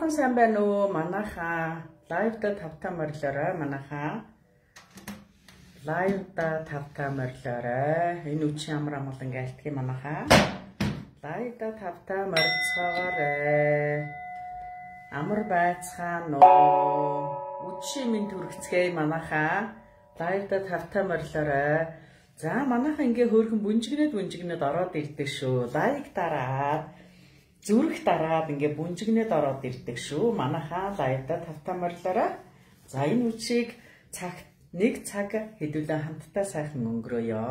Та бүхэн сайн байна уу? Манайхаа live-да тавтаа морилоорой. Манайхаа live-да тавтаа морилоорой. Энэ үчи ямар амгалан гэлтгий манайхаа. Live-да тавтаа морилцоогоорой. Амар байцгаана уу? Үчи минь төрөгцгээе манайхаа. Live-да тавтаа морилоорой. За манайхаа ингээ хөөрхөн бүнжигнэд ороод ирдэг шүү. Лайк дараад зүрх дараад ингээ бүнжигнэд ороод ирдэг шүү. Манайхаа live-да тавтаа морилоорой. За энэ үчиг цагт нэг цаг хэдүүлээ хамтдаа сайхан өнгөрөөё.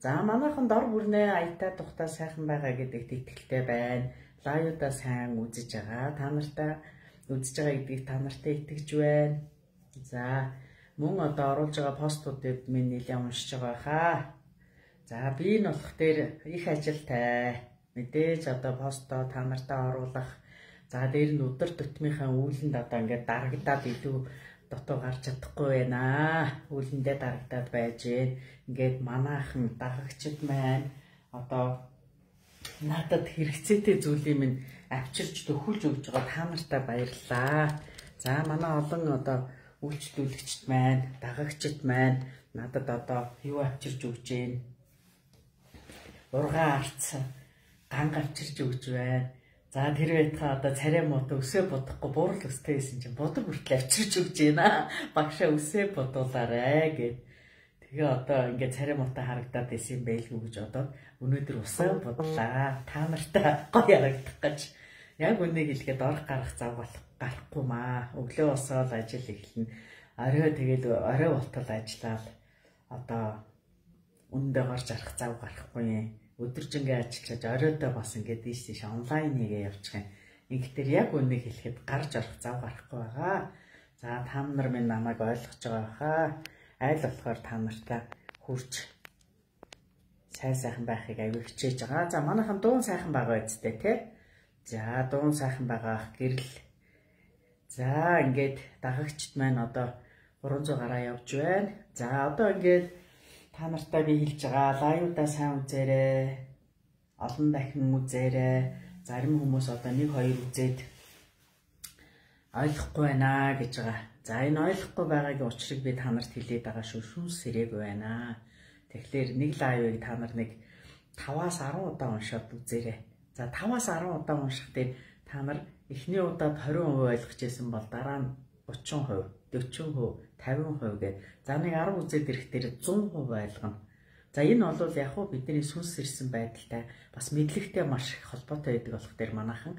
За манайхан дор бүрнээ аятаа тухтаа сайхан байгаа гэдэгт итгэлтэй байна. Live-да сайн үзэж байгаа. Та нартай үзэж байгаа гэдгийг та нартай итгэж байна. За мөн одоо оруулж байгаа постуудыг минь нэлээд уншиж байгаа хаа. За би нь болох дээр их ажилтай. Мэдээж одоо постоо та нартай оруулах. За дээр нь өдөр тутмынхаа үүлэнд одоо ингээд дарагдаад илүү дутуу гарч чадахгүй байна. Үүлэндээ дарагдаад байж гэн. Ингээд манаахан дагагчид маань одоо надад хэрэгцээтэй зүйлийг минь авчирч төхүүлж өгч байгаа та нартай баярлалаа. За манай олон одоо үйлчлүүлэгчд маань, дагагчид маань надад одоо юу авчирч өгч гэн? Ургаан арц ганг авчирч өгч байна. За тэр байтгаа одоо царай муутай өсөө бодохгүй бурал өстэй байсан чинь бодог хүртэл авчирч өгч байна. Багшаа өсөө бодуулаарэ гэд. Тэгээ одоо ингээд царай муутай харагдаад байсан юм байлгүй гэж бодоод өнөөдөр усаа бодлаа. Та нартай гоё харагдах гэж. Яг үнийг хэлгээд орох гарах зав болох гарахгүй маа. Өглөө босоод ажил эхэлнэ. Орой тэгэл орой болтол ажиллаад одоо өндөө гарч арах зав гарахгүй юм. Өдөржингөө ажиллаж оройдоо бас ингээд ийш тийш онлайн хийгээ явчих юм. Ингэхдээ яг үнийг хэлэхэд гарч орох зав гарахгүй байгаа. За та нар минь намайг ойлгож байгаа хаа. Айл болохоор та нартай хурж сайн сайхан байхыг аягүй хичээж байгаа. За манайхан дуун сайхан байгаа үсттэй тий. За дуун сайхан байгаа ах гэрэл. За ингээд дагагчд маань одоо 300 гараа явж байна. За одоо ингээд та нартай би хэлж байгаа live-да сайн үзээрэй. Олон дахин үзээрэй. Зарим хүмүүс одоо 1 2 үзээд ойлгохгүй байна гэж байгаа. За энэ ойлгохгүй байгаагийн учрыг би та нарт хэлээд байгаа шүү. Шүнс сэрээгүй байна. Тэгэхээр нэг live-ыг та нар нэг 5-аас 10 удаа уншаад үзээрэй. За 5-аас 10 удаа унших дээр та нар эхний удаад 20% ойлгож байсан бол дараа нь 30%, 40%, 50% гээд за нэг 10 үзээд ирэх дээр 100% ойлгоно. За энэ бол яг хуу бидний сүнс ирсэн байдалтай бас мэдлэгтэй маш их холбоотой байдаг болох дээр манайхан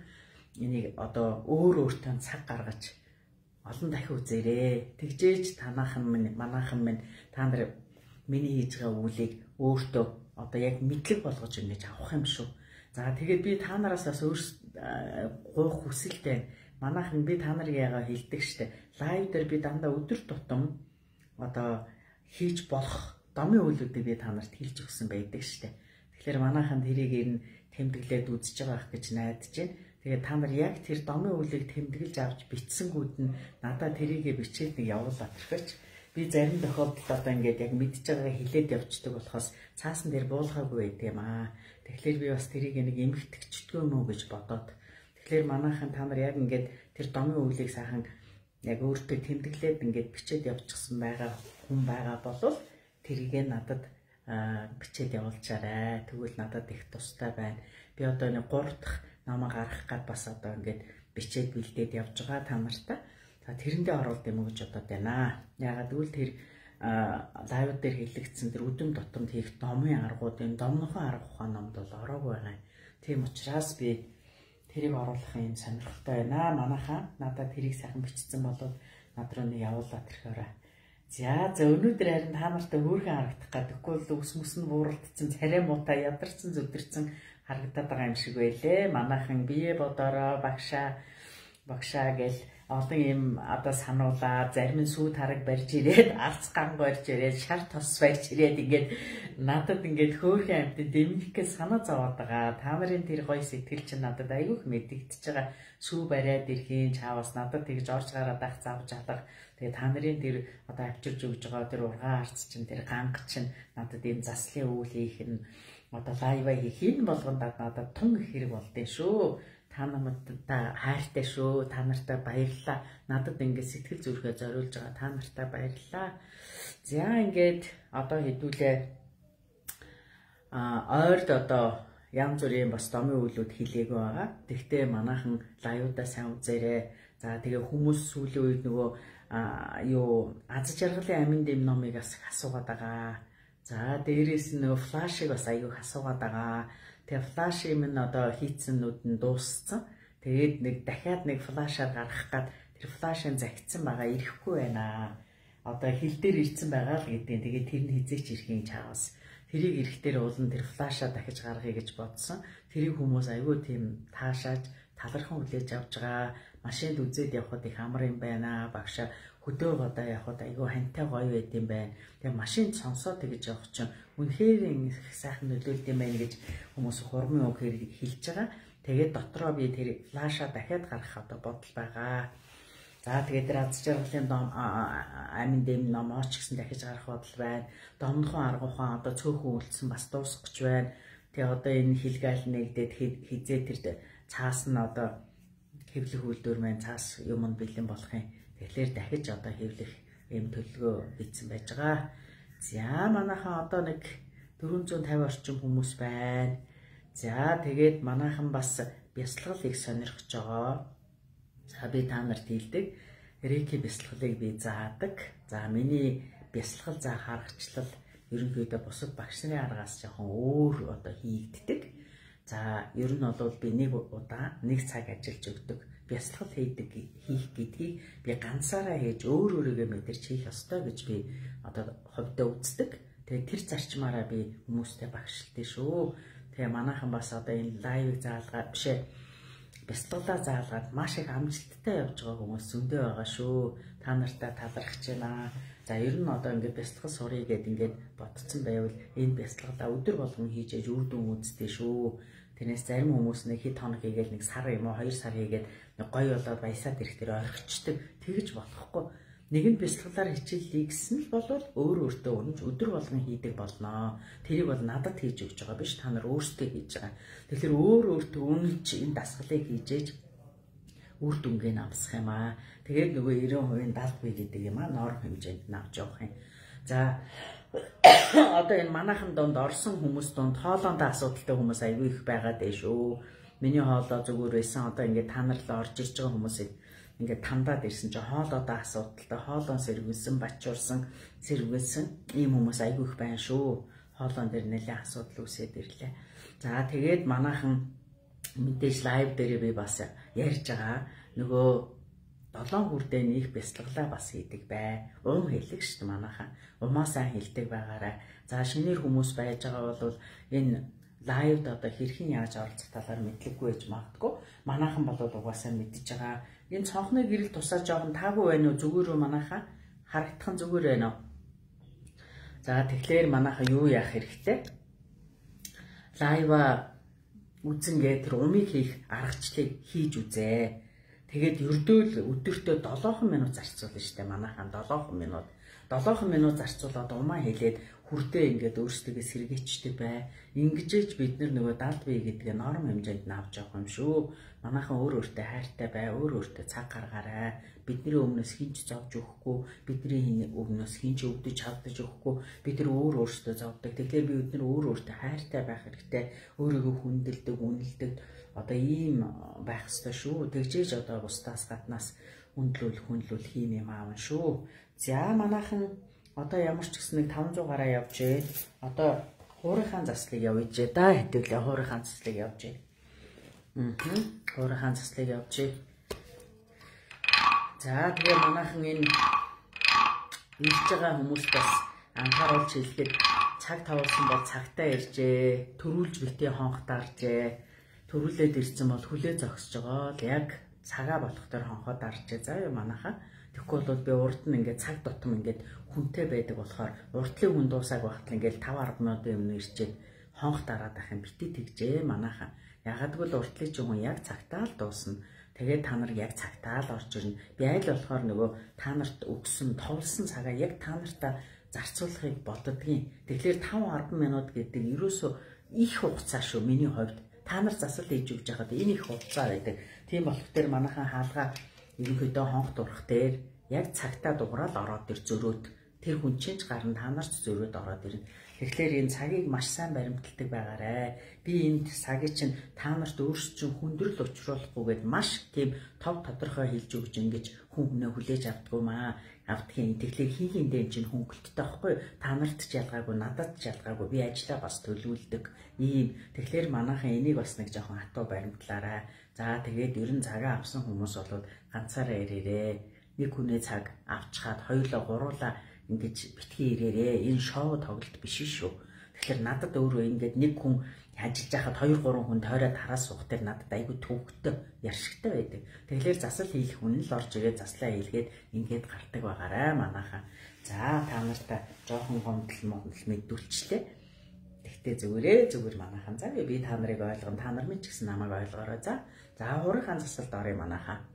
энийг одоо өөр өөртөө цаг гаргаж олон дахин үзээрэй. Тэгжээж танаахан минь, манайхан минь та нар миний хийж байгаа үйлийг өөртөө одоо яг мэдлэг болгож ингэж авах юм шүү. За тэгээд би та нараас бас өөр гуйх хүсэлтэй. Манайхан би та нарыг ягаа хэлдэг штэ. Live дээр би дандаа өдөр тутам одоо хийж болох домын үйлүүдийг би та нарт хэлж өгсөн байдаг штэ. Тэгэхээр манайхан тэрийг ер нь тэмдэглээд үзэж байгаа байх гэж найдаж байна. Тэгээд та нар яг тэр домын үйлийг тэмдэглэж авч бичсэнгүүд нь надад тэрийгэ бичээд нэг явуулаад тэрхэж. Би зарим тохиолдолд одоо ингээд яг мэдж байгаагаа хэлээд явцдаг болохоос цаасан дээр буулгаагүй байдаг юм аа. Тэгэхээр би бас тэрийг нэг эмхтгчдгүй юм уу гэж бодоод. Тэгэхээр манайхан та нар яг ингээд тэр домын үйлийг сайхан яг өөртөө тэмдэглээд ингээд бичээд явчихсан байгаа хүн байгаа болвол тэрийгэ надад бичээд явуулчаарай. Тэгвэл надад их тустай байна. Би одоо нэг 3 дахь намаа гаргах гад бас одоо ингээд бичээд бэлдээд явж байгаа та нартай. За тэрэндээ оруулд юм уу гэж бодоод байна. Яагаад гэвэл тэр live дээр хэлэгдсэн тэр үдэм тутамд хийх домын аргууд энэ домнохоо арга ухаан номд бол ороогүй байгаа. Тийм учраас би тэрийг оруулах юм сонирхолтой байна. Манайхаа надад тэрийг сайхан бичсэн болоод над руу нэг явуулаад ирэхээрээ. За өнөөдөр харин та нартай хөөрхөн харагдах гэдэг. Тэгвэл ус мөс нь бууралтсан, царай муутай ядарсан, зүдэрсэн харагдаад байгаа юм шиг байлээ. Манайхан бие бодороо багшаа багшаа гэл олон юм одоо сануулаа, зарим нь сүү тараг барьж ирээд, арц ган барьж ирээд, шар тос барьж ирээд ингээд надад ингээд хөөрхөн амьтад дэмжих гэж санаа зовоод байгаа. Та нарын тэр гоё сэтгэл чинь надад айгүй их мэдэгдэж байгаа. Сүү бариад ирэхийн чаавас надад тэгж орж гараад ах завж алах. Тэгээ та нарын тэр одоо авчирж өгж байгаа тэр ургаан арц чинь, тэр ганг чинь надад ийм заслын үйл хийх нь одоо live хийх энэ болгонд надад тун их хэрэг болдсон шүү. Та нартай хайртай шүү. Та нартай баярлалаа. Надад ингээд сэтгэл зүрхээ зориулж байгаа та нартай баярлалаа. За ингээд одоо хэдүүлээ ойрд одоо янз бүрийн бас домын үйлүүд хийлээгүй байгаа. Тэгтээ манайхан лайвуудаа сайн үзээрэй. За тэгээ хүмүүс сүүлийн үед нөгөө юу аз жаргалын амин дэм номыг бас асуугаад байгаа. За дээрээс нь нөгөө флашыг бас аягүй асуугаад байгаа. Тэгээ флаш юм нь одоо хийцэнүүд нь дууссан. Тэгээд нэг дахиад нэг флашаар гаргах гад тэр флашын загцсан байгаа ирэхгүй байна. Одоо хил дээр ирсэн байгаа л гэдэг. Тэгээд тэр нь хизээч ирэхин чаавас. Тэрийг ирэхдээ уулан тэр флашаа дахиж гаргая гэж бодсон. Тэрийг хүмүүс аягүй тийм таашааж талархан хүлээж авч байгаа. Машинд үзээд явхад их амар юм байна. Багшаа хөдөө гадаа явхад айгүй хантай гоё байд юм байна. Тэгээ машинд сонсоод тэгж явах чинь үнэхээр их сайхан нөлөөлд юм байна гэж хүмүүс хурмын үг хэлж байгаа. Тэгээд дотроо би тэр флашаа дахиад гаргах одоо бодол байгаа. За тэгээд тэр аз жаргалын дом амин дэм номооч гэсэн дахиж гарах бодол байна. Домнхон арга ухаан одоо цөөхөн үлдсэн бас дуусах гэж байна. Тэгээ одоо энэ хилгаал нэгдээд хизээ тэр цаас нь одоо хэвлэх үйлдвэр маань цаас юм нь бэлэн болох юм. Тэгэхээр дахиж одоо хэвлэх юм төлөвлөгөө хийсэн байж байгаа. За манайхан одоо нэг 450 орчим хүмүүс байна. За тэгээд манайхан бас бясалгал их сонирхож байгаа. За би та нарт хэлдэг. Рейки бясалгалыг би заадаг. За миний бясалгал заах аргачлал ерөнхийдөө бусад багш нарын аргаас жоохон өөр одоо хийгддэг. За ер нь бол би нэг удаа нэг цаг ажиллаж өгдөг. Бясалгал хийх гэдгийг би ганцаараа хийж өөр өөрийгөө мэдэрч хийх ёстой гэж би одоо хувьдаа үздэг. Тэгээд тэр зарчмаараа би хүмүүстэй багшилтээ шүү. Тэгээ манайхан бас одоо энэ лайвыг заалгаад бишээ бясалгалаа заалгаад маш их амжилттай явж байгаа хүмүүс зөндөө байгаа шүү. Та нартай талархаж байна. За ер нь одоо ингээд бясалгал сурыг гэд ингээд бодцсон байвал энэ бясалгалаа өдөр болгон хийж ээж үр дүн үздэг шүү. Тэрнээс зарим хүмүүс нэг хэд хоног хийгээл нэг сар юм уу 2 сар хийгээд нэг гоё болоод баясаад ирэх тэр орхичдаг. Тэгэж болохгүй. Нэгэнт бясалгалаар хичээллий гэсэн л болвол өөр өөртөө үнж өдөр болгон хийдэг болноо. Тэрийг бол надад хийж өгч байгаа биш, та нар өөрсдөө хийж байгаа. Тэгэхээр өөр өөртөө үнэлж энэ дасгалыг хийж ээж үр дүнгээ авсах юм аа. Тэгээд нөгөө 90% 70% гэдэг юм аа норм хэмжээнд навж явах юм. За одоо энэ манайхан дунд орсон хүмүүс дунд хоолойндоо асуудалтай хүмүүс аягүй их байгаа дээ шүү. Миний хоолой зүгээр байсан. Одоо ингээд та нар л орж ирж байгаа хүмүүсийг ингээд тандаад ирсэн чинь хоолойдоо асуудалтай, хоолоон сэргүүлсэн, бачуурсан, сэргүүлсэн ийм хүмүүс аягүй их байна шүү. Хоолоон дээр нэлээд асуудал үүсээд ирлээ. За тэгээд манайхан мэдээж лайв дээрээ би бас ярьж байгаа. Нөгөө 7 хүрдээ нэг бясалгалаа бас хийдэг бай. Ум хэлэг шүү дээ манайхан. Умаа сайн хэлдэг байгаарай. За шинээр хүмүүс байж байгаа бол энэ лайвд одоо хэрхэн яаж оролцох талаар мэдлэггүй байж магадгүй. Манайхан бол угаасаа мэдж байгаа. Энэ цонхны гэрэл тусаа жоохон таагүй байна уу? Зүгээр үү манайхан? Харагдах нь зүгээр байна уу? За тэгэхээр манайхан юу яах хэрэгтэй? Лайва үзэнгээ тэр умыг хийх аргачлалыг хийж үзээ. Тэгээд ердөөл өдөртөө 7 минут зарцуулна шүү дээ манайхан 7 минут. 7 минут зарцуулаад умаа хэлээд хүрдээ ингээд өөрсдөө сэргээчдэг бай. Ингэжээж бид нар нөгөө 70% гэдгээ норм хэмжээнд навж явах юм шүү. Манайхан өөр өөртөө хайртай бай, өөр өөртөө цаг гаргаарай. Бидний өмнөөс хинч зовж өгөхгүй, бидний өмнөөс хинч өвдөж хавдаж өгөхгүй. Бид нар өөр өөрсдөө зовдөг. Тэгэхээр бид нар өөр өөртөө хайртай байх хэрэгтэй. Өөрийгөө хүндэлдэг, үнэлдэг. Одоо ийм байх ёстой шүү. Тэгжээж одоо бусдаас гаднаас хүндлүүл хүндлүүл хийм юм аавн шүү. За манайхан одоо ямар ч гэсэн нэг 500 гараа явжээ. Одоо хуурынхаа заслыг явуулжээ да. Хэдүүлээ хуурынхаа заслыг явжээ. Хуурынхаа заслыг явжээ. За тэгээ манайхан энэ ирж байгаа хүмүүст бас анхааруулж хэлэхэд цаг тавуулсан бол цагтаа иржээ. Төрүүлж битгий хонх даржээ. Төрүүлээд ирсэн бол хүлээ зогсож байгаа л яг цагаа болох төр хонхоо даржээ. За юу манайхаа. Тэгэхгүй бол би урд нь ингээд цаг тутам ингээд хүнтэй байдаг болохоор уртлын хүн дуусааг багтал ингээд 5 10 минутын өмнө ирчээд хонх дараад ах юм бити тэгжээ манайхаа. Ягаад гэвэл уртлын чинь хүн яг цагтаа л дуусна. Тэгээд та нар яг цагтаа л орж ирнэ. Би аль болохоор нөгөө та нарт өгсөн товлсон цагаа яг та нартаа зарцуулахыг боддгийн. Тэгэхээр 5 10 минут гэдэг ерөөсөө их хугацаа шүү миний хувьд. Та нар засал хийж өгч байхад энэ их хугацаа байдаг. Тийм болох дээр манайхан хаалгаа ерөнхийдөө хонх дурах дээр яг цагтаа дуграал ороод ир зөрөөд тэр хүн чинь ч гарна, та нар ч зөрөөд ороод ирнэ. Тэгэхээр энэ цагийг маш сайн баримталдаг байгаарэ. Би энэ цагийг чинь та нарт өөрсд чинь хүндрэл учруулахгүйгээд маш тийм тов тодорхой хэлж өгч ингэж хүн хүнээ хүлээж авдгүй маа. Авдгийн. Тэгэхээр хин хиндээ чинь хөнгөлттэй байхгүй. Та нарт ч ялгаагүй, надад ч ялгаагүй. Би ажлаа бас төлөвлөдөг. Ийм. Тэгэхээр манайхан энийг бас нэг жоохон хатуу баримтлаарай. За тэгээд ер нь цагаа авсан хүмүүс бол ганцаараа ирээрээ. Нэг хүнээ цаг авчхаад хоёулаа гуруулаа ингэж битгий ирээрээ. Энэ шоу тоглолт биш шүү. Тэгэхээр надад өөрөө ингээд нэг хүн ажиллаж байхад 2 3 хүн тойроод хараа суух тэр надад айгүй төвөгтэй, ярьшигтай байдаг. Тэгэхээр засал хийх хүн л орж ирээд заслаа хийлгээд ингээд гардаг байгаарай манайхаа. За та нартай жоохон гомдол мондол мэдүүлчлээ. Тэгтээ зүгээр манайхан. За би та нарыг ойлгоно. Та нар минь ч гэсэн намайг ойлгоорой. За. За хуурынхаа засалд оръё манайхаа.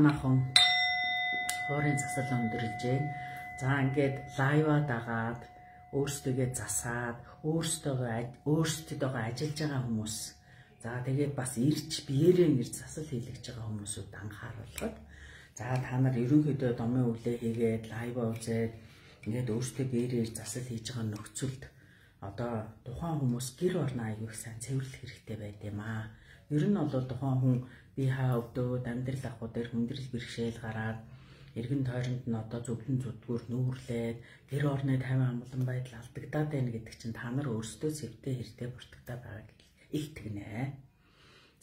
манайхан хуурын засал өндөрлж байна. За ингээд live-аа дагаад өөрсдөө засаад өөрсдөдөө ажиллаж байгаа хүмүүс. За тэгээд бас ирж биеэрээ ирж засал хийлгэж байгаа хүмүүсүүд анхааруулхад за та нар ерөнхийдөө домын үлээ хийгээд live-аа үзээд ингээд өөрсдөө биеэрээ ирж засал хийж байгаа нөхцөлд одоо тухайн хүмүүс гэр орноо аягүй их сайн цэвэрлэх хэрэгтэй байд юм аа. Ер нь бол тухайн хүн бие хаа өвдөөд амьдрал ахуй дээр хүндрэл бэрхшээл гараад эргэн тойронд нь одоо зөвлөн зүдгүүр нүүрлээд гэр орны тайван амгалан байдал алдагдаад байна гэдэг чинь та нар өөрсдөө сэвтэй хэртэй буртагтай байгааг илтгэнэ.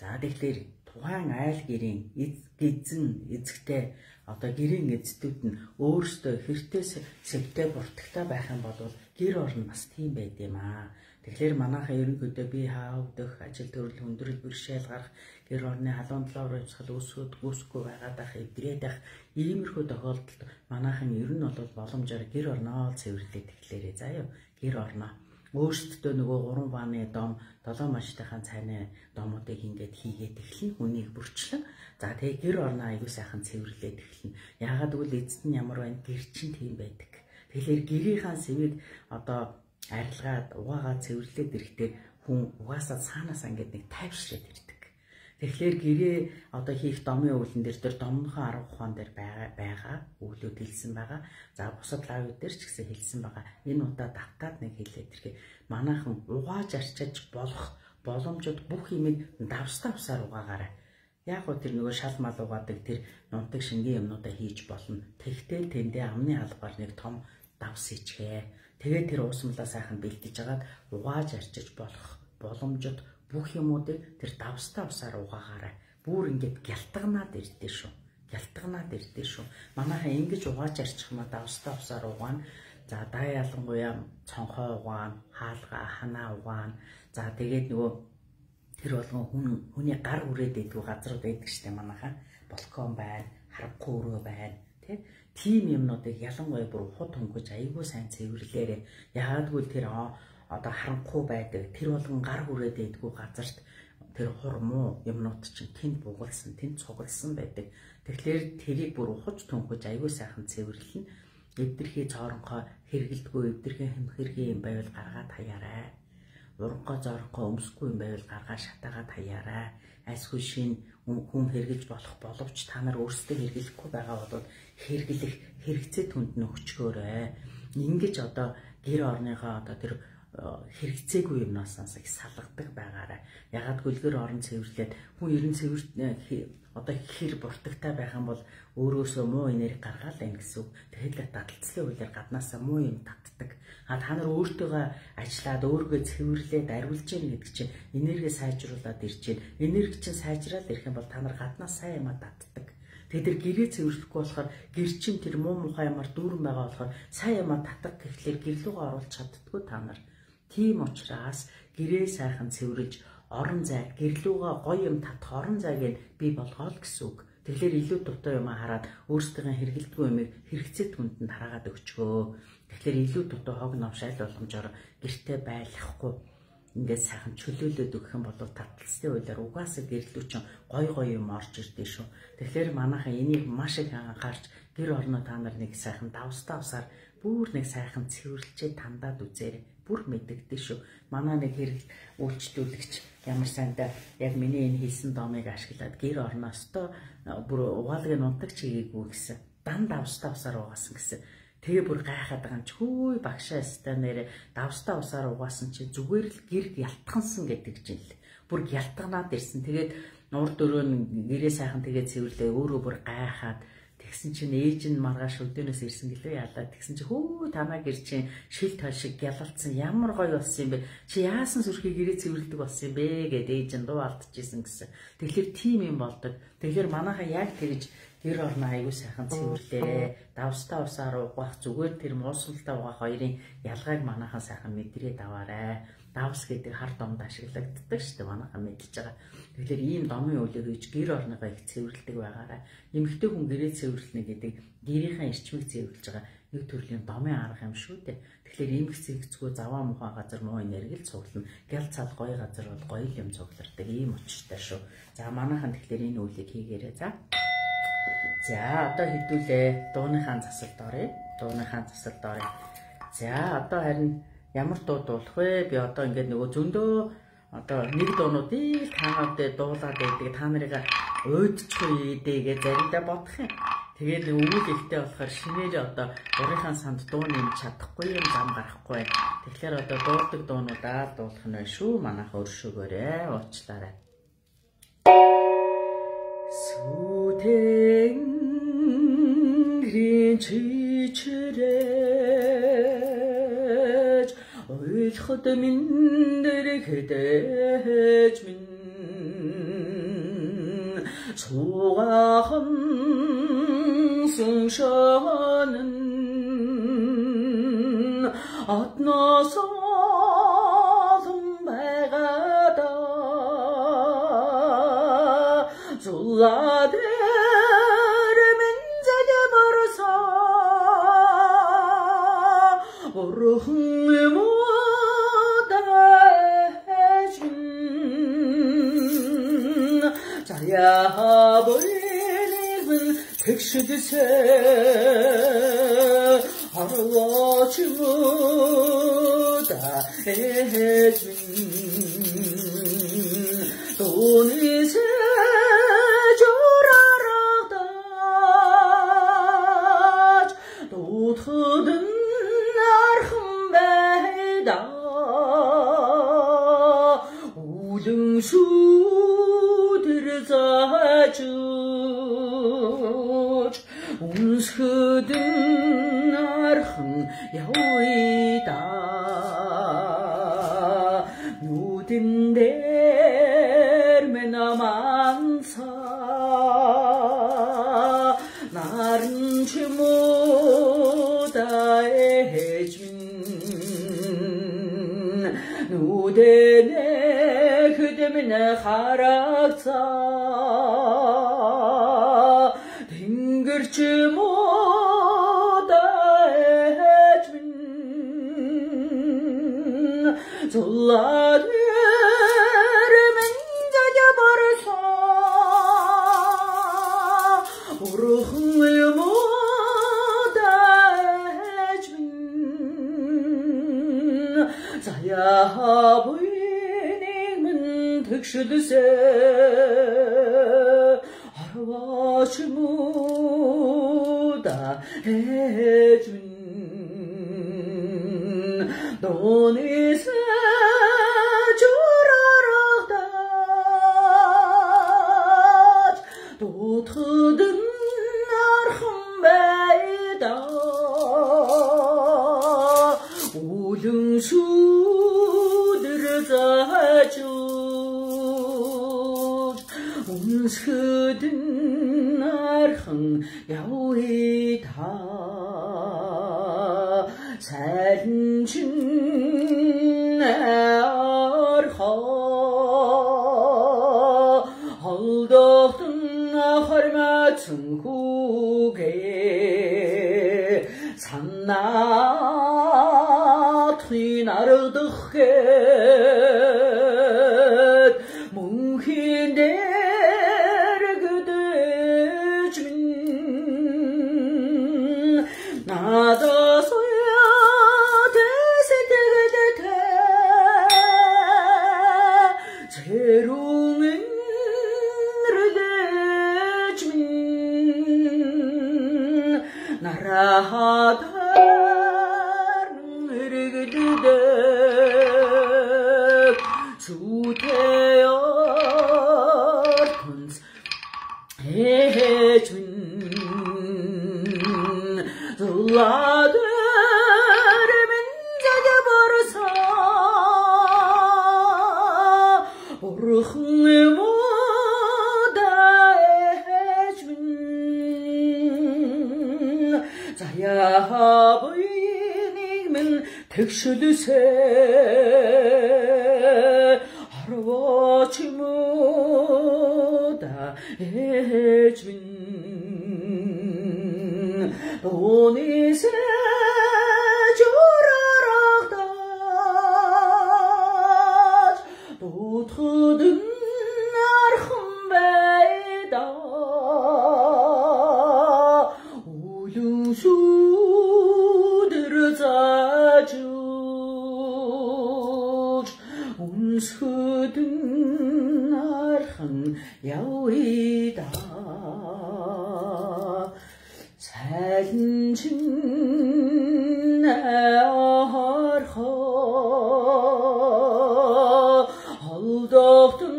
За тэгэхээр тухайн айл гэрийн эзэн эзэгтэй одоо гэрийн эздүүд нь өөрсдөө хэртэй сэвтэй буртагтай байх юм бол гэр орн бас тийм байд юм аа. Тэгэхээр манайхаа ерөнхийдөө бие хаа өвдөх, ажил төрөл хүндрэл бэрхшээл гарах, гэр орны халуун талаар хувьсгал үүсгүүд үүсэхгүй байгаад ах, эвдрээд ах иймэрхүү тохиолдолд манайхан ер нь бол боломжоор гэр орноо цэвэрлээд эхлээрэй заа юу. Гэр орноо өөрсдөө нөгөө 3 вааны дом, 7 маштайхаа цайны домуудыг ингээд хийгээд эхлэн хүнийг бүрчлэн. За тэгээ гэр орноо аягүй сайхан цэвэрлээд эхлэн. Яагаад гэвэл эцэст нь ямар байна? Гэр чинь тийм байдаг. Тэгэхээр гэрийнхаа сэвийг одоо арилгаад угаагаа цэвэрлээд ирэхдээ хүн угаасаа цаанаасаа ингээд нэг тайвшраад ирдэг. Тэгэхээр гэрээ одоо хийх домын өвлөн дээр тэр домнохоо арга ухаан дээр байгаа өвлүүд хэлсэн байгаа. За бусад лав дээр ч гэсэн хэлсэн байгаа. Энэ удаа давтаад нэг хэлээд ирэхээ манайхан угааж арчиж болох боломжит бүх юмыг давс давсаар угаагаарай. Яг гоо тэр нөгөө шал мал угаадаг тэр нунтаг шингэн юмнуудаа хийж болно. Тэгтэл тэндээ амны албаар нэг том давс хийчихээ. Тэгээд тэр уусмалаа сайхан бэлтэж агаад угааж арчиж болох боломжит бүх юмуудыг тэр давс давсаар угаагаарай. Бүр ингээд гялтганаад ирдээ шүү. Гялтганаад ирдээ шүү. Манайхан ингэж угааж арчих юм а давс давсаар угаана. За даа ялангуяа цонхой угаана, хаалга, ханаа угаана. За тэгээд нөгөө тэр болгон хүний гар хүрээд идэггүй газрууд байдаг штэ манайхан. Балкон байна, харанхуй өрөө байна. Тэ? Тийм юмнуудыг ялангуяа бүр ухад хөнгөж аягүй сайн цэвэрлээрэй. Яагадгүй тэр одоо харанхуй байдаг, тэр болгон гар хүрээд идэггүй газарт тэр хур муу юмнууд чинь тэнд бугалсан, тэнд цугласан байдаг. Тэгэхээр тэрийг бүр ухаж түнхэж аягүй сайхан цэвэрлэнэ. Эвдэрхий цоронхоо хэргэлдэггүй, эвдэрхий хэмхэрхий юм байвал гаргаад хаяарай. Уранхоо зоронхоо өмсөхгүй юм байвал гаргаа шатаагаад хаяарай. Айсгүй шин хүн хэрглэж болох боловч та нар өөрсдөө хэрэглэхгүй байгаа бол хэрэглэх хэрэгцээ түнд нь өгчгөөрэй. Ингэж одоо гэр орныхоо одоо тэр хэрэгцээгүй юмнаас их салгадаг байгаарай. Ягаад гэвэл гэр орон цэвэрлээд хүн ерэн цэвэр одоо хэр буртагтай байх юм бол өөрөөсөө муу энерги гаргаал байна гэсэн үг. Тэгэхээр дадалцлын хуулиар гаднаасаа муу юм татдаг. А та нар өөртөөгөө ажиллаад өөргөө цэвэрлээд ариулж гин гэдэг чинь энерги сайжруулад ирж гин. Энерги чинь сайжраад ирэх юм бол та нар гаднаас сайн юмаа татдаг. Тэгээд тэр гэрээ цэвэрлэхгүй болохоор гэр чинь тэр муу мухай юмар дүүрэн байгаа болохоор сайн юмаа татдаг гэхлээр гэр лүүгээ оруулж чаддаггүй та нар. Тийм учраас гэрээ сайхан цэвэрлж орон зай гэр лүүгээ гоё юм татах орон зайг нь бий болгоол гэсэн үг. Тэгэхээр илүү дутуу юм хараад өөрсдийнхээ хэрэглэдэггүй юмыг хэрэгцээ түнд нь тараагаад өгчгөө. Тэгэхээр илүү дутуу хог новш аль боломжоор гэртээ байлгахгүй ингээд сайхан чөлөөлөд өгөх юм бол таталцлын хуулиар угаасаа гэрлүү чинь гой гой юм орж ирдээ шүү. Тэгэхээр манайхан энийг маш их анхаарч гэр орноо та нар нэг сайхан давс давсаар бүр нэг сайхан цэвэрлжээ тандаад үзээрэй. Бүр мэдэгдэн шүү. Манай нэг хэрэг үйлчлүүлэгч ямар сайндаа яг миний энэ хийсэн домыг ашиглаад гэр орноостой бүр угаалгын нунтагч хийгээгүй гэсэн. Дан давс давсаар угаасан гэсэн. Тэгээ бүр гайхаад байгаа юм чи хөөе багшаа өстой нэрэ давс давсаар угаасан чи зүгээр л гэр ялтгансан гэдэг чинь л. Бүр ялтганаад ирсэн. Тэгээд урд өрөө нь гэрээ сайхан тэгээд цэвэрлээ өөрөө бүр гайхаад тэгсэн чинь ээж нь маргааш өдөөнөөс ирсэн гэлээ ялаа. Тэгсэн чинь хөө танаа гэр чинь шил тал шиг гялалцсан ямар гоё болсон юм бэ? Чи яасан сүрхий гэрээ цэвэрлдэг болсон юм бэ гэд ээж нь дуу алдчихсэн гэсэн. Тэгэхээр тийм юм болдог. Тэгэхээр манайхаа яг тэгж гэр орноо аягүй сайхан цэвэрлээ. Давс давсаар угаах зүгээр тэр муусалтай угаах хоёрын ялгааг манайхаа сайхан мэдрээд аваарай. Давс гэдэг хар домд ашиглагддаг шүү дээ манайхаа мэдж байгаа. Тэгэхээр ийм домын үлийг хийж гэр орныгоо их цэвэрлдэг байгаарай. Эмэгтэй хүн гэрээ цэвэрлэнэ гэдэг гэрийнхээ эрчмийг цэвэрлж байгаа нэг төрлийн домын арга юм шүү дээ. Тэгэхээр эмх зэгцгүй заваа мухаа газар муу энерги л цуглана. Гял цал гоё газар бол гоё юм цуглардаг ийм учиртай шүү. За манайхан тэгэхээр энэ үлийг хийгээрэй за. За одоо хэдүүлээ дууныхаа засалд оръё. Дууныхаа засалд оръё. За одоо харин ямар дуу дуулах вэ? Би одоо ингээд нөгөө зөндөө одоо нэг дуунуудыг таануудыг дуулаад байдаг. Та нарыг уйдчихгүй дээ гэж заримдаа бодох юм. Тэгээд нэг өвөл ихтэй болохоор шинээр одоо гурийнхаа санд дуу нэмж чадахгүй юм, зам гарахгүй байна. Тэгэхээр одоо дуулдаг дуунуудаа л дуулах нь байна шүү. Манайх өршөөгөөрэй, уучлаарай. Сүтэнгэрийн чичрэж уйлахад минь дэрэгдэж минь суугахан сүншөнн одноос олон байгаадаа зулаа дээр минь залбарсан бурхан юм удаж минь заяа буйныг минь тэгшдсэ харваач мөда ээж минь дууны журарагдаж дуудахад архан байдаа үлэн шүүдэр заажиж үнсгэд архан явъя да нүдэн дээр минь аманца наран ч муудаа ээж минь нүдэнэхэд минь харагцаа тэнгэрч муудаа ээж минь зулаа дээр минь залбарсан бурхан юм удаж минь заяа буйныг минь тэгшилсэ харваач муудаа ээж минь дууны журарагдаж дуудахад архан байдаа үлэн шүүдэр заажиж үнсгэд архан явъя та сайлан чин архан холдохтон хормацсан хүүгээ санаатхын аргадах гээд мөнхийн дээр гүдэж минь надаас цэрүүн рэлэж минь нарахад хэрэглэдэг сүтэйор түнс ээж минь зулаа дээр минь залбарсан бурхан юм удаж минь заяа буйныг минь тэгшилсэ харваач муудаа ээж минь дууны журарагдаж дуудахад архан байдаа Шүсүүдэр заажиж үнсгөдөн архан явъя да цайлан чин архоо холдохтон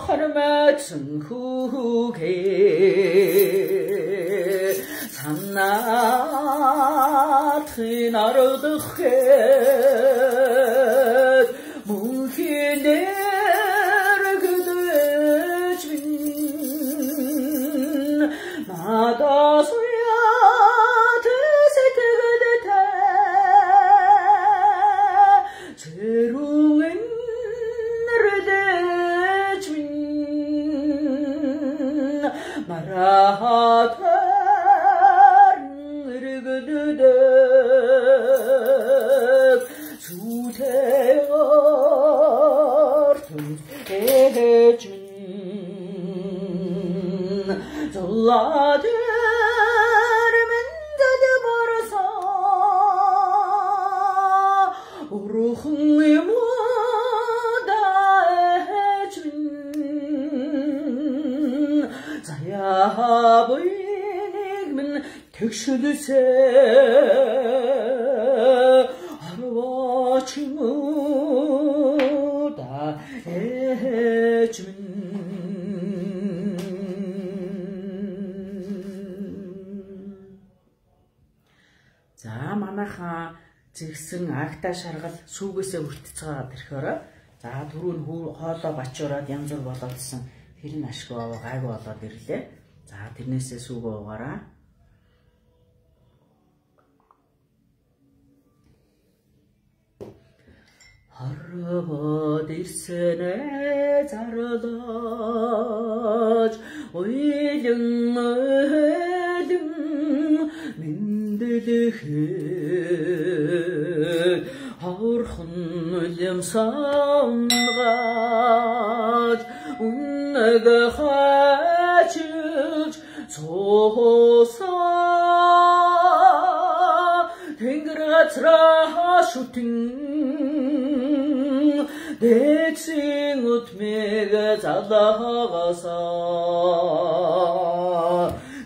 хармайцсан хүүгээ санаатхын ардах гээд мөнхийн дэрэгдэж минь надаас уяат сэтгэлтэй зэрүн нэрлэж минь марахат ээж минь зулаа дээр минь борсон урхан юм да ээж минь заяа буйныг минь тэгшилсээ арваач юм да ээж минь. За манайхаа зэгсэн агта шаргал сүүгээсээ хүртцгээгээд ирэхээр за түрүү нь хоолоо бачуураад янз бүр болоодсэн тэр нь ашгүй аваа гайгүй болоод ирлээ. За тэрнээсээ сүүгөө уугаараа. Харвад ирсэнээ зарлаж уйлан мөлөн мэндэлэхэд хавархан улам сангаж үнэг хачилж цуусан тэнгэр газраа шүтэн дээдсийн үтмэг залаагасаа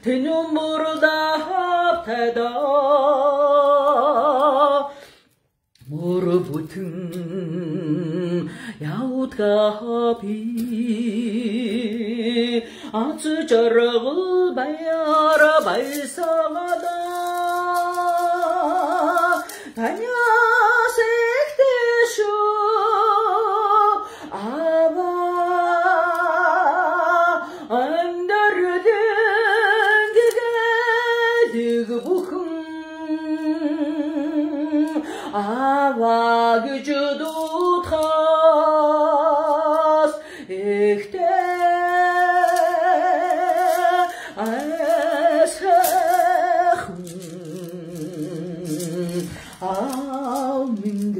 тэнүм бүрдээ мөр бүтэн явдгаа би аз жаргал баяр баясгалаа таньяас ихтэй шүү аваа амьдралын гэгээлэг бүхэн аваа гэж дуудахаас ихтэй айсхан аав минь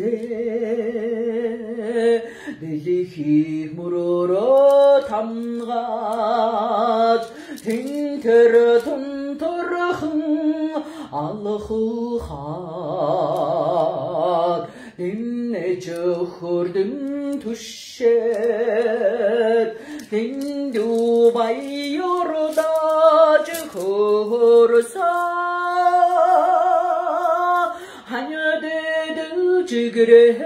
дэлхийг мөрөөрөө тамгаж тэнтэр тунторхон алхахад дэмнэж хөрдөн түшээд дэндүү баярдаж хөрсөн ханьдэд чигрээ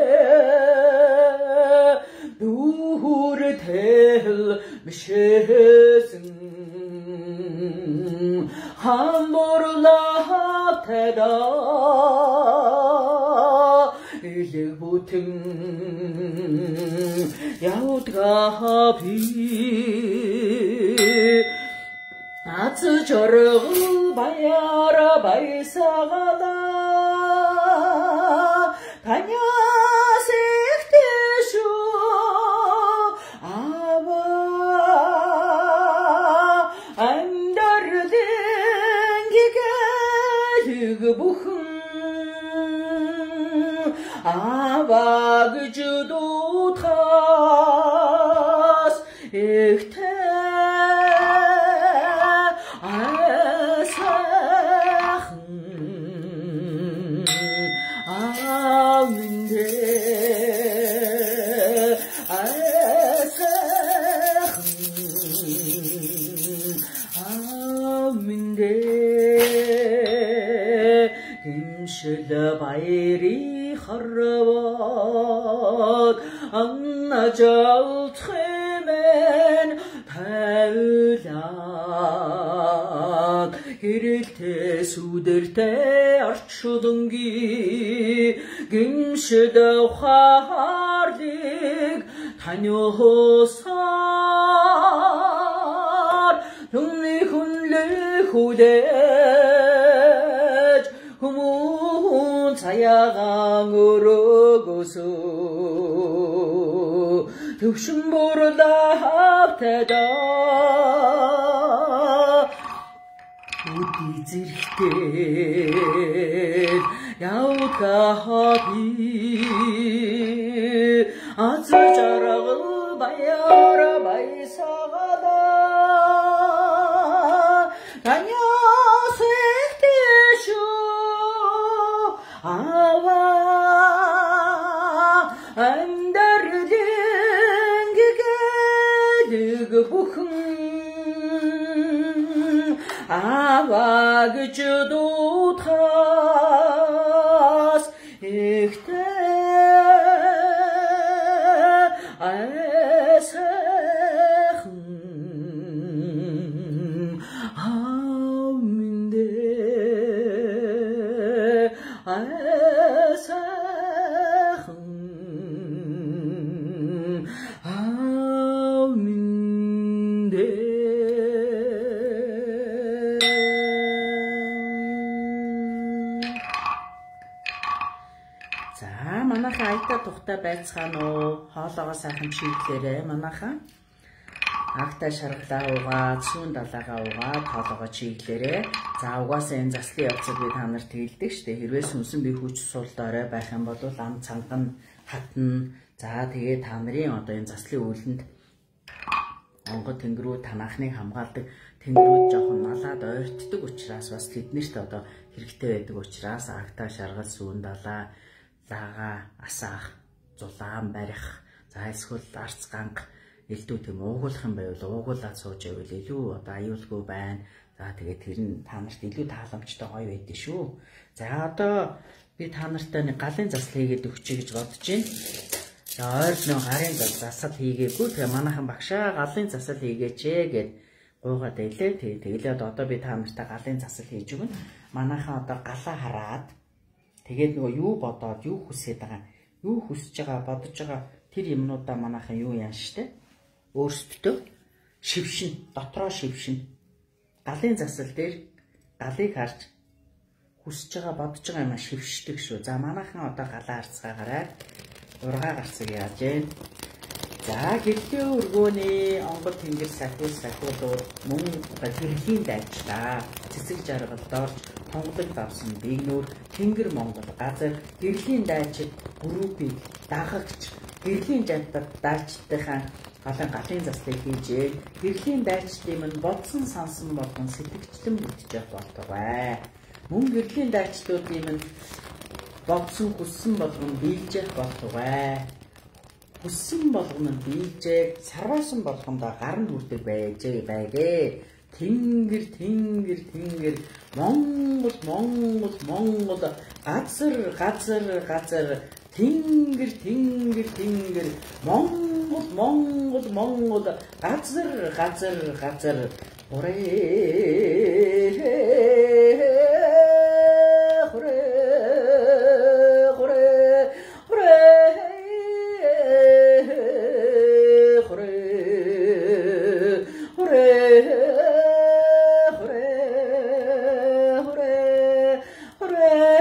дүүр тэл мишээсэн хамборлахтада илэг бүтэн явдгаа би аз жаргал баяр баясгалаа таньяас ихтэй шүү аваа амьдралын гэгээлэг бүхэн аваа гэж дуудахаас ихтэй айсхан Гимшил баярын хорвоод анажалт хэмээн тавилаад хэрэлтэй сүдэртэй орчууланги гимшил ухаарлыг таниусаар түмний хүнлэх хүлээж хүмүүн цаягаан өрөөгөөсөө төвшин бурлавтай үди зэрэгтэй явдгаа би аз жаргал баяра баясагала таньяас ихтэй шүү аваа амьдралын гэгээлэг бүхэн аваа гэж дуудахаас ихтэй айсайхан аав минь дээ айсайхан аав минь дээ. За манайхаа аятаа тухтай байцгаана уу? Хоолоогоо сайхан чиглээрэй манайхаа. Агтай шаргалаа угаад, сүүн далаагаа угаад хоолоогоо чиглээрэй. За угаасаа энэ заслын явцад би та нарт хэлдэг штэ. Хэрвээ сүнсэн бие хүч сул дорой байх юм бол ам цанган хатна. За тэгээ та нарын одоо энэ заслын үйлэнд онгод тэнгэрүүд танаахныг хамгаалдаг тэнгэрүүд жоохон налаад ойртдог учраас бас тэднэрт одоо хэрэгтэй байдаг учраас агтай шаргал сүүн далаа лага асаах зулаан барих за эсвэл арц ганг элдүү тийм уугуулах юм байвал уугуулаад сууж байвал илүү одоо аюулгүй байна. За тэгээд тэр нь та нарт илүү тааламжтай гоё байдэн шүү. За одоо би та нартай нэг галын засал хийгээд өгчэй гэж бодож байна. За ойр нөө гарын засал хийгээгүй. Тэгээ манайхан багшаа галын засал хийгээч ээ гэд гуйгаад байлээ. Тэгээд одоо би та нартай галын засал хийж өгнө. Манайхан одоо галаа хараад тэгээд нөгөө юу бодоод юу хүсээд байгаа, юу хүсэж байгаа, бодож байгаа тэр юмнуудаа манайхан юу яан штэ? Өөрсдөө шившин, дотроо шившин. Галын засал дээр галыг харж хүсэж байгаа, бодож байгаа юм а шившдэг шүү. За манайхан одоо галаа харцгаагаарай. Ургаа гарцаг яаж гэн? За гэлтэй өргөөний онгод тэнгэр сахиул сахиулууд мөн гэрлийн дайчлаа. Цэцэг жаргал дорж тунгалаг давсан бигнүүр тэнгэр Монгол газар гэрлийн дайчид группийг дагагч гэрлийн жантад дайчдынхаа галын заслыг хийжээ. Гэрлийн дайчдын минь бодсон сансан болгон сэтгэгчлэн бүтчих болтугай. Мөн гэрлийн дайчдуудын минь бодсон хүссэн болгон биелжих болтугай. Хүссэн болгоно нь биелжээ, сарвайсан болгондоо гар нь хүрдэг байжээ байгээ. Тэнгэр тэнгэр тэнгэр Монгол Монгол Монгол газар газар газар тэнгэр тэнгэр тэнгэр Монгол Монгол Монгол газар газар газар хурээ хурээ хурээ хурээ хурээ хурээ хурээ хурээ хурээ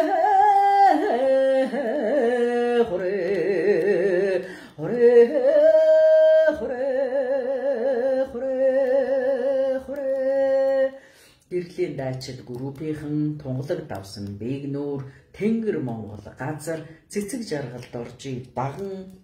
хурээ хурээ хурээ хурээ Гэрлийн дайчид группийнхэн тунгалаг давсан бэгнүүр тэнгэр Монгол газар цэцэг жаргал доржи даган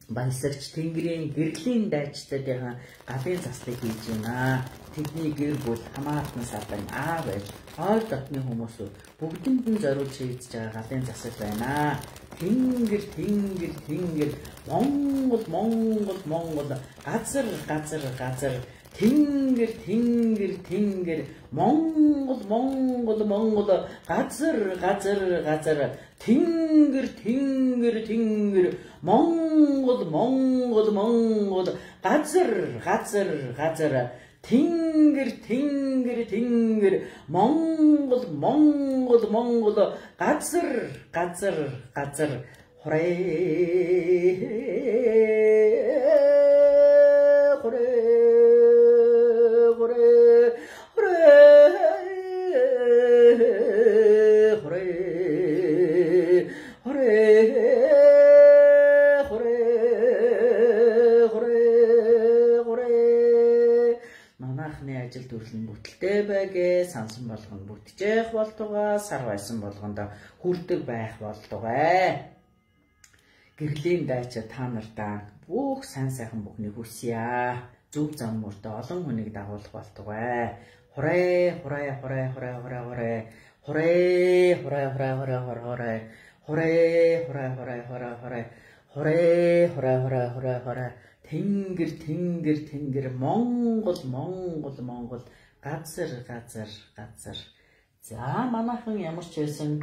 баясагч тэнгэрийн гэрлийн дайчдынхаа галын заслыг хийж байна. Тэдний гэр бүл хамаатан садан аав ээж ойр дотны хүмүүсүүд бүгдэнд нь зориулж хийж байгаа галын засал байна. Тэнгэр тэнгэр тэнгэр Монгол Монгол Монгол газар газар газар тэнгэр тэнгэр тэнгэр Монгол Монгол Монгол, Монгол, газар, газар, газар, тэнгэр, тэнгэр, тэнгэр, Монгол, Монгол, Монгол, газар, газар, газар, тэнгэр, тэнгэр, тэнгэр, Монгол, Монгол, Монгол, газар, газар, газар, хурээ, хурээ, хурээ, хурээ, хурээ, хурээ, хурээ, хурээ, хурээ. Манайхны ажил төрөл нь бүтэлтэй байгээ, сансан болгоно бүтжээх болтугай, сар байсан болгонд хүрдэг байх болтугай. Гэрлийн дайча та нартаа бүх сайн сайхан бүхнийг хүсье. Зөв зам мөртөө олон хүнийг дагуулах болтугай. Хурээ, хурээ, хурээ, хурээ, хурээ, хурээ. Хурээ, хурээ, хурээ, хурээ, хурээ, хурээ. Хурээ, хурээ, хурээ, хурээ, хурээ. Хурээ, хурээ, хурээ, хурээ, хурээ. Тэнгэр, тэнгэр, тэнгэр, Монгол, Монгол, Монгол, газар, газар, газар. За манайхан ямар ч байсан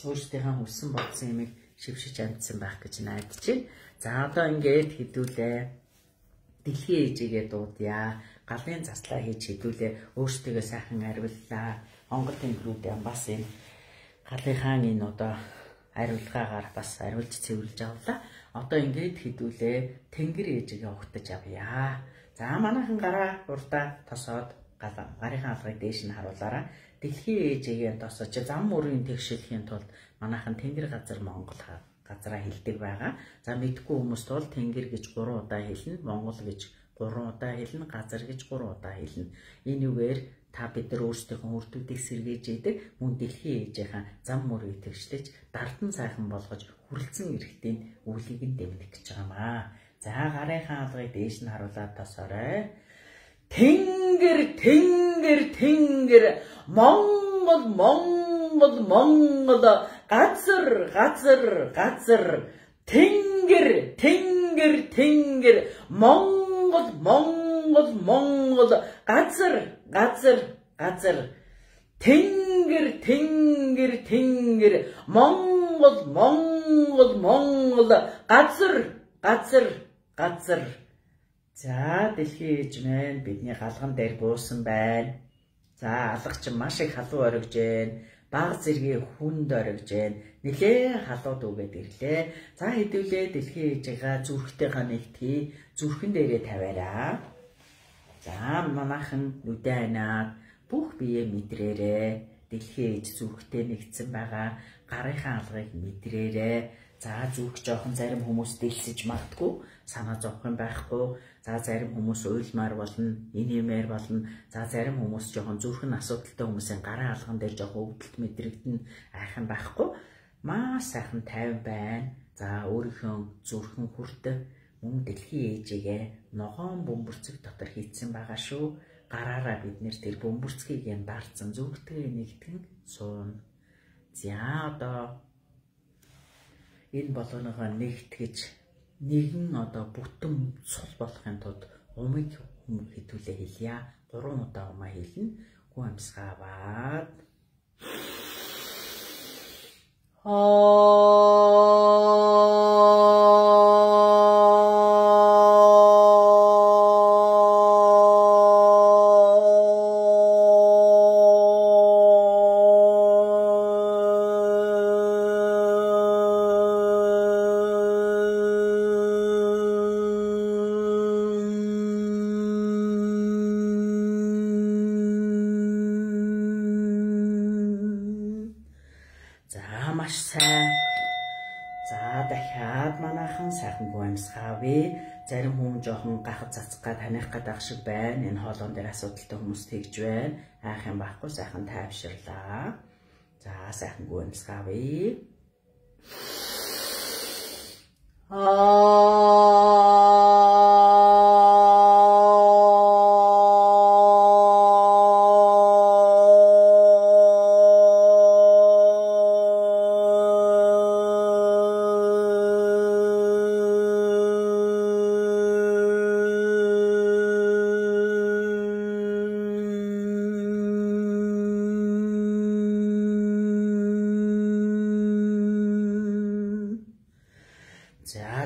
өөрсдийнхээ хүссэн бодсон юмыг шившиж амжсан байх гэж найдаж байна. За одоо ингээд хэдүүлээ. Дэлхийн ээжигээ дуудъя. Галын заслаа хийж хэдүүлээ. Өөрсдийгөө сайхан аривлаа. Монгол тэнгэрүүдээ бас энэ галынхаа энэ одоо аривлгаагаар бас ариулж цэвэрлж авлаа. Одоо ингээд хэдүүлээ. Тэнгэр ээжигээ угтаж авъя. За манайхан гараа урдаа тосоод гарынхаа алгыг дээш нь харуулаарай. Дэлхийн ээжигээ тосож зам мөрийн тэгшилхийн тулд манайхан тэнгэр газар Монгол газараа хэлдэг байгаа. За мэдгүй хүмүүст бол тэнгэр гэж 3 удаа хэлнэ, Монгол гэж 3 удаа хэлнэ, газар гэж 3 удаа хэлнэ. Энэ үгээр та бид нар өөрсдийнхөө үрдүүдийг сэргээж идэг, мөн дэлхийн ээжийнхаа зам мөрийг тэгшлэж, дардан сайхан болгож хүрэлцэн эрэхтийн үүлийг нь дэмнэх гэж байгаа маа. За гарынхаа алгыг дээш нь харуулаад тосоорой. Тэнгэр, тэнгэр, тэнгэр, Монгол, Монгол, Монгол, газар, газар, газар, тэнгэр, тэнгэр, тэнгэр, Монгол, Монгол, Монгол, газар, газар, газар, тэнгэр, тэнгэр, тэнгэр, Монгол, Монгол, Монгол, газар, газар, газар. За дэлхийн ээж маань бидний галган дээр буусан байна. За алга чинь маш их халуун оргиж гэн. Баг зэргийн хүнд оргиж гэн. Нилээн халуу дүүгээд ирлээ. За хэдүүлээ дэлхийн ээжигээ зүрхтэйгээ нэгтгий. Зүрхэн дээрээ тавиараа. За манайхан нүдэ анаад бүх биеэ мэдрээрээ. Дэлхийн ээж зүрхтэй нэгдсэн байгаа. Гарынхаа алгыг мэдрээрээ. За зүрх жоохон зарим хүмүүс дэлсэж магадгүй, санаа зовх юм байхгүй. За зарим хүмүүс уйлмаар болно, инээмээр болно. За зарим хүмүүс жоохон зүрхэн асуудалтай хүмүүсийн гарын алган дээр жоохон өвдөлт мэдрэгдэн, айхан байхгүй. Маш сайхан тайван байна. За өөрийнхөө зүрхэн хүртэх мөн дэлхийн ээжигээ ногоон бөмбөрцөг дотор хийцэн байгаа шүү. Гараараа бид нэр тэр бөмбөрцгийг юм дарцсан зүрхтэйгээ нэгтгэн сууна. За одоо энэ болгоныгоо нэгтгэж нэгэн одоо бүтэн цул болохын тулд умыг хэдүүлээ хэлье. 3 удаа умаа хэлнэ. Гүн амьсгаа аваад маш сайн. За дахиад манайхан сайхан гүн амьсгаа авъя. Зарим хүн жоохон гахад цацах гад таних гад ах шиг байна. Энэ хоолон дээр асуудалтай хүмүүс тэгж байна. Айх юм байхгүй сайхан тайвширлаа. За сайхан гүн амьсгаа авъя.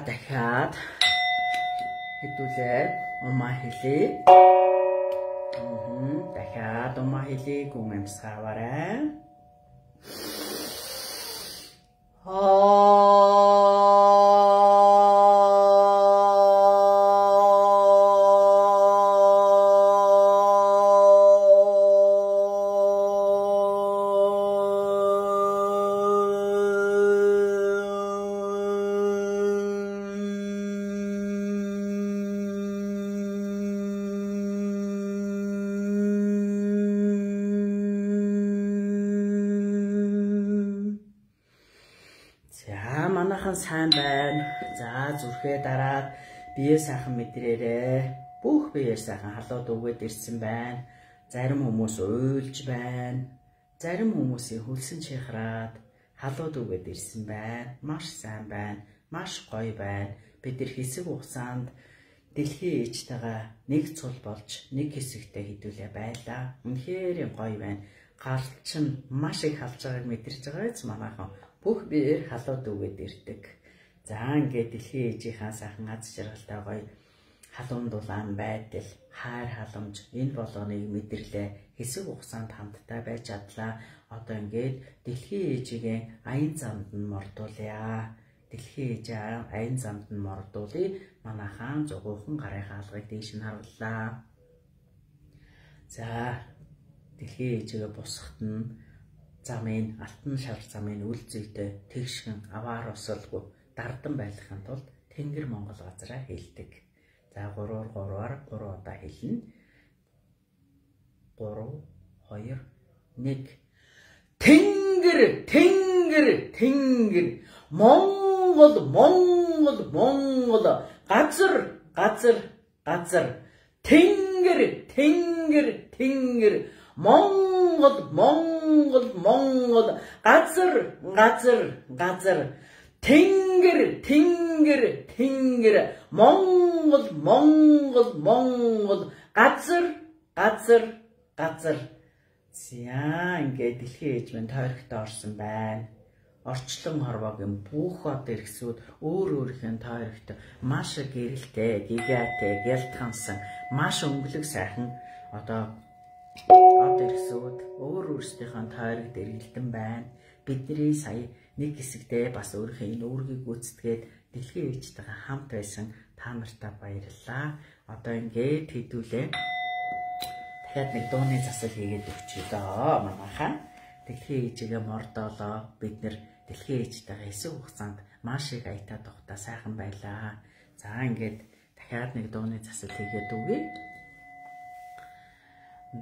дахиад хэдүүлээ умаа хэлье. Дахиад умаа хэлье, гүн амьсгаа аваарай. За манайхан сайн байна. За зүрхээ дараад бие сайхан мэдрээрээ. Бүх биеэр сайхан халууд өгөөд ирсэн байна. Зарим хүмүүс уйлж байна. Зарим хүмүүсийн хөлсөн чихраад халууд өгөөд ирсэн байна. Маш сайн байна. Маш гоё байна. Бид нар хэсэг хугацаанд дэлхийн ээжтэйгээ нэг цул болж нэг хэсэгтээ хэдүүлээ байлаа. Үнэхээр гоё байна. Гал чинь маш их халж байгааг мэдэрч байгаа биз манайхан. Бүх биеэр халууд өгөөд ирдэг. За ингээд дэлхийн ээжийнхаа сайхан аз жаргалтай гоё халуун дулаан байдал, хайр халамж энэ болгоныг мэдэрлээ. Хэсэг хугацаанд хамтдаа байж чадлаа. Одоо ингээд дэлхийн ээжигээ аян замд нь мордуулъя. Дэлхийн ээжээ аян замд нь мордуулъя. Манайхан зугуухан гарын хаалгыг дээш нь харууллаа. За дэлхийн ээжигээ бусахад нь замын алтан шар замын үл зүйтэй тэгшгэн аваар усалгүй дардан байлгахын тулд Тэнгэр Монгол газраа хэлдэг. За 3-аар 3-аар 3 удаа хэлнэ. 3 2 1. Тэнгэр Тэнгэр Тэнгэр Монгол Монгол Монгол газар газар газар Тэнгэр Тэнгэр Тэнгэр Монгол Монгол Монгол газар газар газар Тэнгэр Тэнгэр Тэнгэр Монгол Монгол Монгол газар газар газар. За ингээд дэлхийн ээж минь тойрогтой орсон байна. Орчлон хорвоогийн бүх од эргэсүүд өөр өөрийнх нь тойрогтой маш гэрэлтэй, гигаатай, гялтгансан, маш өнгөлөг сайхан одоо од эргэсүүд өөр өөрсдийнхөө тойрогт эргэлдэн байна. Бидний сая нэг хэсэгтээ бас өөрийнхөө энэ үүргийг гүйцэтгээд дэлхийн ээжтэйгээ хамт байсан та нартай баярлалаа. Одоо ингээд хэдүүлээ. Дахиад нэг дууны засал хийгээд өгчээ доо манайхаа. Дэлхийн ээжигээ мордоолоо. Бид нэр дэлхийн ээжтэйгээ хэсэг хугацаанд маш их аятаа тухтай сайхан байлаа. За ингээд дахиад нэг дууны засал хийгээд өгье.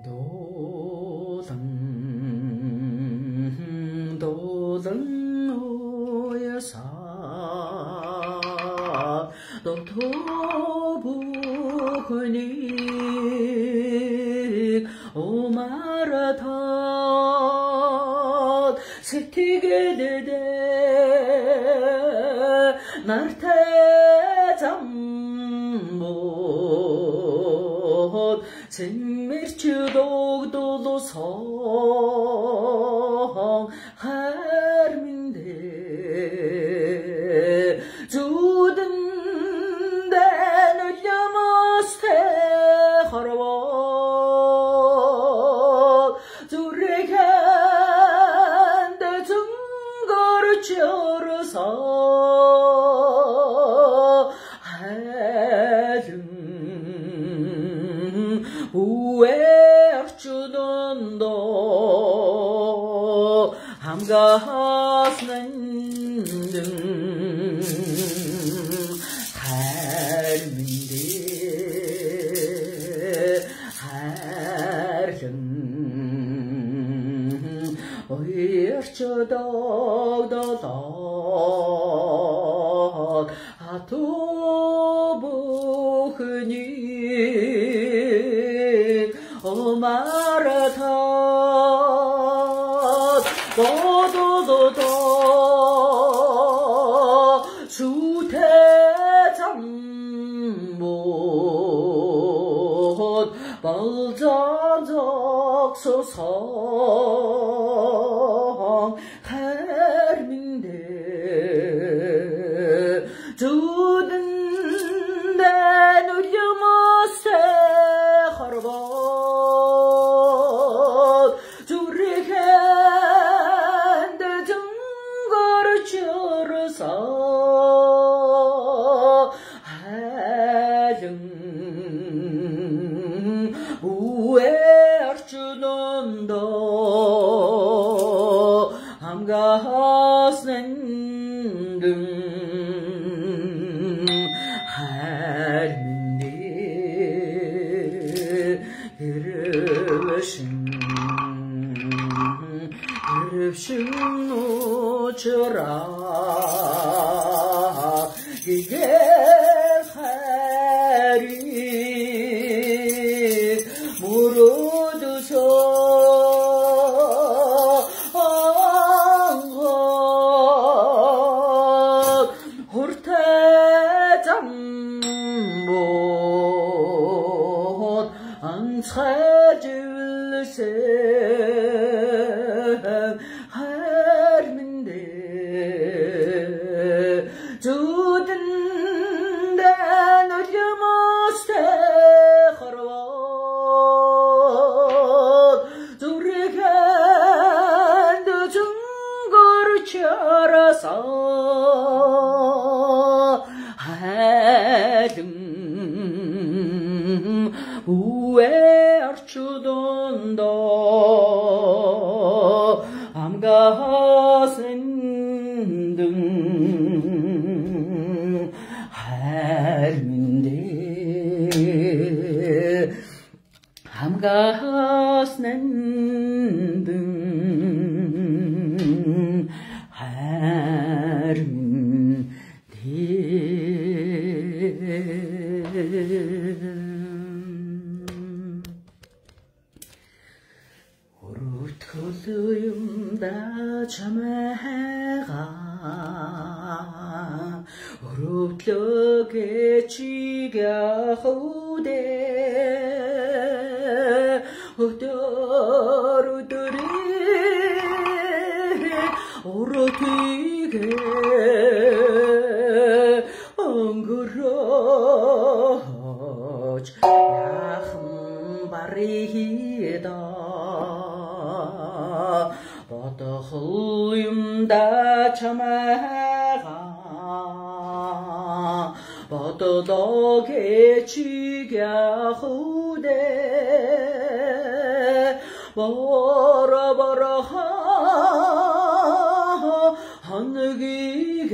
Дуулан дуулан уясаа дотоо бүхнийг умаратад сэтгэлдээ нартай замбод цэмэрч догдолсон хайр минь дээ зүудэндээ нулимстэй хорвоо зүрхэнд зөнгөрч өрсөн хайлан үе орчиндоо хамгаас нандин хайр минь дээ хайрлан уярч догдолоод атуу бүхнийг умаратад бодолдоо сүтэ замбод болзон зогссон хайр минь дээ зүудэндээ Амгаас нэндэн хайр минь хэрвшин хэрвшин уучраа гэгэр хайрыг мөрөөдсөн хуртай замбууд анцгай живлсэн хайр минь зүудэндээ нулимстай хорвоод зүрхэнд зөнгөрч арасан хайлан үе орчдондоо амгаас эндэн хайр минь амгаас нэндэн хайр минь. Өрөвдгөл юмда чамайгаа өрөвдлөгээ чиг явах үү өдөр өдрийн өрөөтийгээ өнгөрөөж яхан барида бодох юмда чамайгаа бодлоо чиг явах үү бора бора хангийг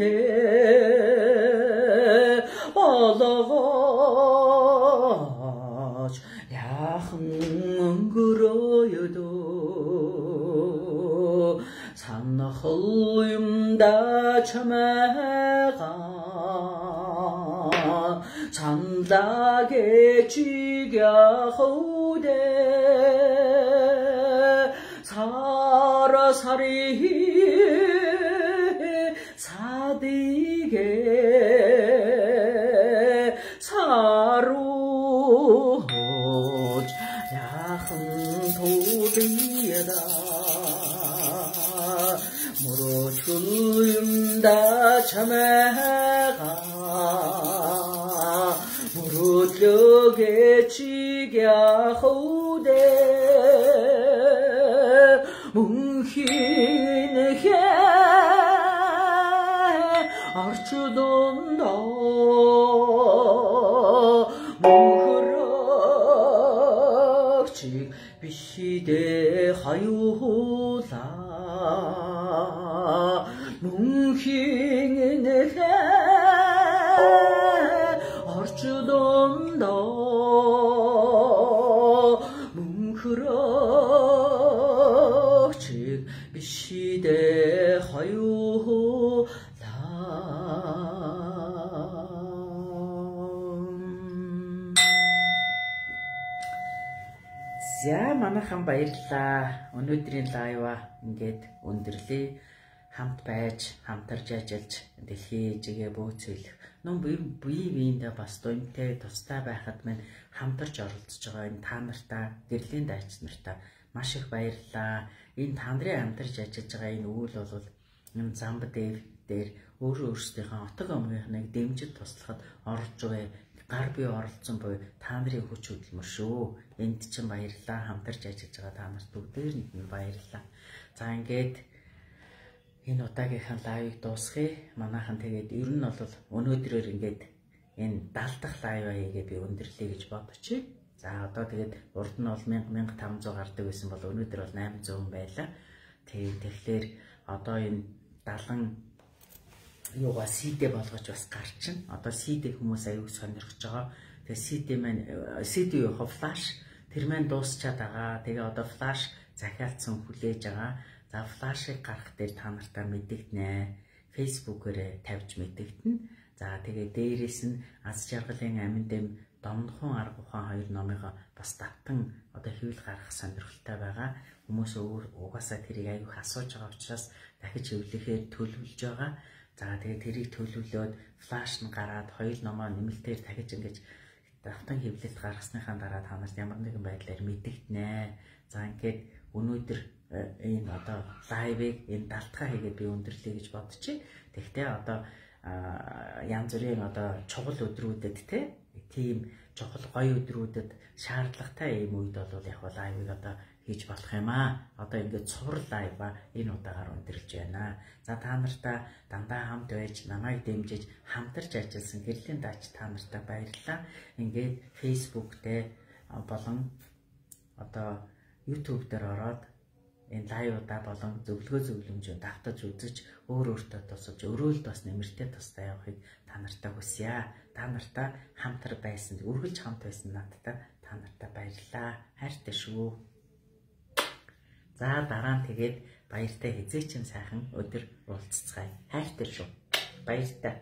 болгооч яхан өнгөрөөдөө санах юмда чамайгаа сандагээ чиг явах үү сарасари садигэ саруулж яхан тулида мөрөөдөл юмда чамайгаа мөрөөдлөгээ чиг явах үү мөнхийн орчдондоо мөнхөрөгчийг бишидэ хаюулаа мөнхийн орчдондоо мөнхөрөгчийг бишидэ хаюулаа. За манайхан баярлалаа. Өнөөдрийн лайваа ингээд өндөрлөө. Хамт байж, хамтарч ажиллаж, дэлхийн ээжигээ бөөцөлөх. Нүн бие биендээ бас дуймтай, тустай байхад минь хамтарч оролцож байгаа энэ та нартаа, гэрлийн дайч нартаа маш их баярлалаа. Энэ та нарын хамтарч ажиллаж байгаа энэ үйл бол энэ замб дээр өөрөө өөрсдийнхөө отог омгийнхныг дэмжиж туслахад орж байгаа гар бие оролцсон буй та нарын хүч хөдөлмөр шүү. Энд чинь баярлалаа. Хамтарч ажиллаж байгаа та нарт бүгдээрэнд нь баярлалаа. За ингээд энэ удаагийнхаа лайвыг дуусгая. Манайхан тэгээд ер нь бол өнөөдрөөр ингээд энэ 70 дахь лайваа хийгээ би өндөрлөе гэж бодчих. За одоо тэгээд урд нь бол 1000 1500 гардаг байсан бол өнөөдөр бол 800 байлаа. Тэгэхээр Одоо энэ 70 юугаа CD болгож бас гарчин. Одоо CD хүмүүс аюу сонирхож байгаа. Тэгээ CD маань CD юу флаш тэр маань дуусчаад байгаа. Тэгээ одоо флаш захиалцсан хүлээж байгаа. За флашыг гарах дээр та нартаа мэдэгдэнэ. Facebook-ээрээ тавьж мэдэгдэнэ. За тэгээ дээрээс нь аз жаргалын амин дэм Домнохун арга ухаан хоёр номыг бас давтан одоо хэвлэл гаргах сонирхолтой байгаа. Хүмүүс угаасаа тэрийг аюух асууж байгаа учраас дахиж хэвлэхээр төлөвлөж байгаа. За тэгээ тэрийг төлөвлөөд флаш нь гараад хоёр номоо нэмэлтээр дахиж ингэж давтан хэвлэлт гаргасныхаа дараа та нарт ямар нэгэн байдлаар мэдэгдэнэ. За ингээд өнөөдөр энэ одоо live-ыг энэ далтгаа хийгээд би өндөрлөе гэж бодчих. Тэгвэл одоо янз бүрийн одоо чухал өдрүүдэд тийм чухал гоё өдрүүдэд шаардлагатай ийм үед бол яг live-ыг одоо хийж болох юм аа. Одоо ингээд цуврал live-а энэ удаагаар өндөрлж байна. За та нартаа дандаа хамт байж намайг дэмжиж хамтарч ажилласан гэрлийн даач та нартаа баярлалаа. Ингээд Facebook дээр болон одоо YouTube дээр ороод энэ live-удаа болон зөвлөгөө зөвлөмжөө давтаж үзэж өөр өөртөө тусалж өрөөлд бас нэмэртэй тустай явахыг та нартаа хүсье. Та нартаа хамтар байсан, үргэлж хамт байсан надтай та нартаа баярлалаа. Хайртай шүү. За дараа нь тэгээд баяртай хизээч юм сайхан өдөр уулзцгаая. Хайртай шүү. Баяртай.